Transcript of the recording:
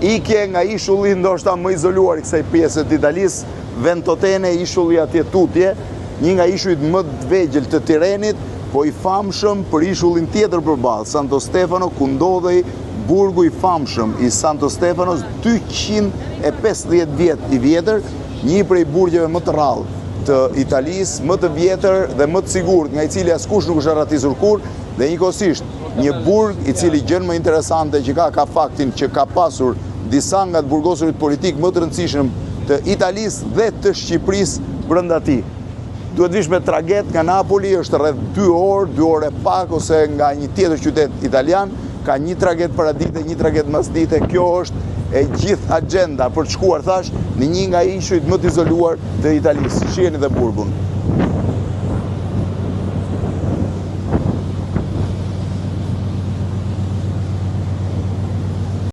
Ikje nga ishulli ndoshta më i izoluar i kësaj pjese të Italisë, Ventotene, ishulli atje tutje, një nga ishujt më të vegjël të Tirenit, po i famshëm për ishullin tjetër përballë, Santo Stefano, ku ndodhej burgu i famshëm i Santo Stefanos, 250 vjet i vjetër, një prej burgjeve më të rrallë të Italisë, më të vjetër dhe më të sigurt, nga i cili askush nuk është arratisur kurrë, dhe njëkohësisht Një burg i cili gjënë më interesante që ka ka faktin që ka pasur disa nga të burgosurit politikë më të rëndësishëm të Italisë dhe të Shqipërisë brenda tij. Duhet vish me traget nga Napoli, është rreth 2 orë, 2 orë e pak ose nga një tjetër qytet italian, ka një traget paradite, një traget masdite, kjo është e gjithë agenda për të shkuar thashë në një nga ishujt më të izoluar të Italisë. Shiheni dhe burgun.